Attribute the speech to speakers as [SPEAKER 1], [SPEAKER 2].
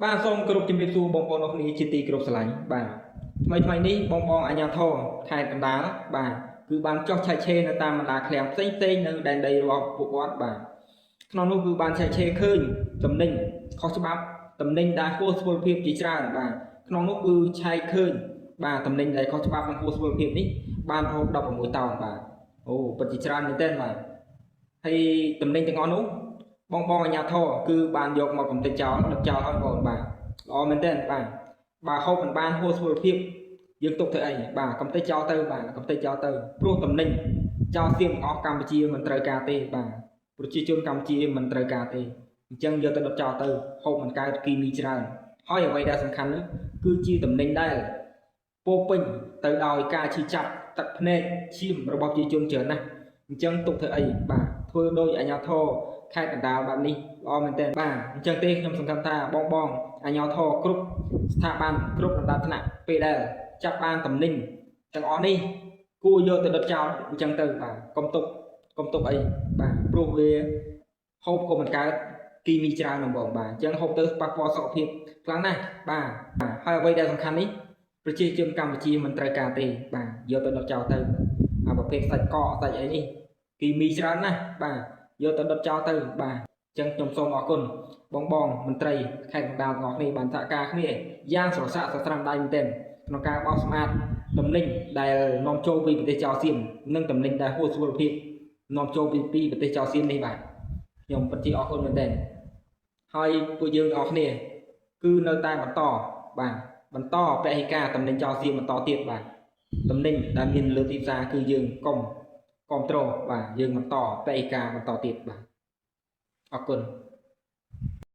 [SPEAKER 1] បាទសូមគោរពជំរាបសួរបងប្អូនអរគ្នាជាទីគោរពស្រឡាញ់បាទថ្មីថ្មីនេះបងបងអាជ្ញាធរខេត្តកណ្ដាលបាទគឺបានចុះឆែកឆេរនៅតាមបណ្ដាឃ្លាំងផ្សេងផ្សេងនៅដែនដីរបស់ពួកគាត់បាទក្នុងនោះគឺបានឆែកឆេរឃើញតំណែងខុសច្បាប់តំណែងដែលហួសសុពលភាពជាច្រើនបាទក្នុងនោះគឺឆែកឃើញបាទតំណែងដែលខុសច្បាប់និងហួសសុពលភាពនេះបានរហូត16តោនបាទអូពិតជាច្រើនមែនទែនបាទហើយតំណែងទាំងអស់នោះ បងបងអាជ្ញាធរគឺបានយកមកកំទេចចោលដុតចោលឲ្យបងបាទល្អមែនទែនបាទបើហូបមិនបានហួសសុពលភាពយើងទុកធ្វើអីបាទកំទេចចោលទៅបាទកំទេចចោលទៅព្រោះតំណែងចោលសៀមទាំងអស់កម្ពុជាមិនត្រូវការទេបាទប្រជាជនកម្ពុជាមិនត្រូវការទេអញ្ចឹងយកទៅដុតចោលទៅហូបមិនកើតគីមីច្រើនហើយអ្វីដែលសំខាន់នោះគឺជាតំណែងដែលពោពេញទៅដោយការឈឺចាប់ទឹកភ្នែកឈាមរបស់ប្រជាជនច្រើនណាស់អញ្ចឹងទុកធ្វើអីបាទធ្វើដោយអាជ្ញាធរ ខេត្តកណ្ដាលបែបនេះល្អមែនទែនបាទអញ្ចឹងទេខ្ញុំសង្ឃឹមថាបងបងអាជ្ញាធរគ្រប់ស្ថាប័នគ្រប់លំដាប់ថ្នាក់ពេលដែលចាប់បានតំណែងទាំងអស់នេះគួរយកទៅដុតចោលអញ្ចឹងទៅបាទកុំទុកកុំទុកអីបាទព្រោះវាហូបក៏មិនកើតគីមីច្រើនណាស់បងបាទអញ្ចឹងហូបទៅប៉ះពាល់សុខភាពខ្លាំងណាស់បាទហើយអ្វីដែលសំខាន់នេះប្រជាជនកម្ពុជាមិនត្រូវការទេបាទយកទៅដុតចោលទៅអាប្រភេទសាច់កកសាច់អីនេះគីមីច្រើនណាស់បាទ យកទៅដុតចោលទៅបាទអញ្ចឹងខ្ញុំសូមអរគុណបងបងមន្ត្រីខេត្តកណ្ដាលទាំងអស់គ្នាបានសហការគ្នាយ៉ាងស្រសាក់សស្រាំដៃមែនទែនក្នុងការបោសសម្អាតតំណែងដែលនាំចូលពីប្រទេសចៅសៀមនិងតំណែងដែលហួសសុពលភាពនាំចូលពីប្រទេសចៅសៀមនេះបាទខ្ញុំពិតជាអរគុណមែនទែនហើយពួកយើងទាំងអស់គ្នាគឺនៅតែបន្តបាទបន្តពហិការតំណែងចៅសៀមបន្តទៀតបាទតំណែងដែលមានលើទីផ្សារគឺយើងកុំគ្រប់គ្រងបាទយើងបន្តពហិការបន្តទៀតបាទអរគុណ។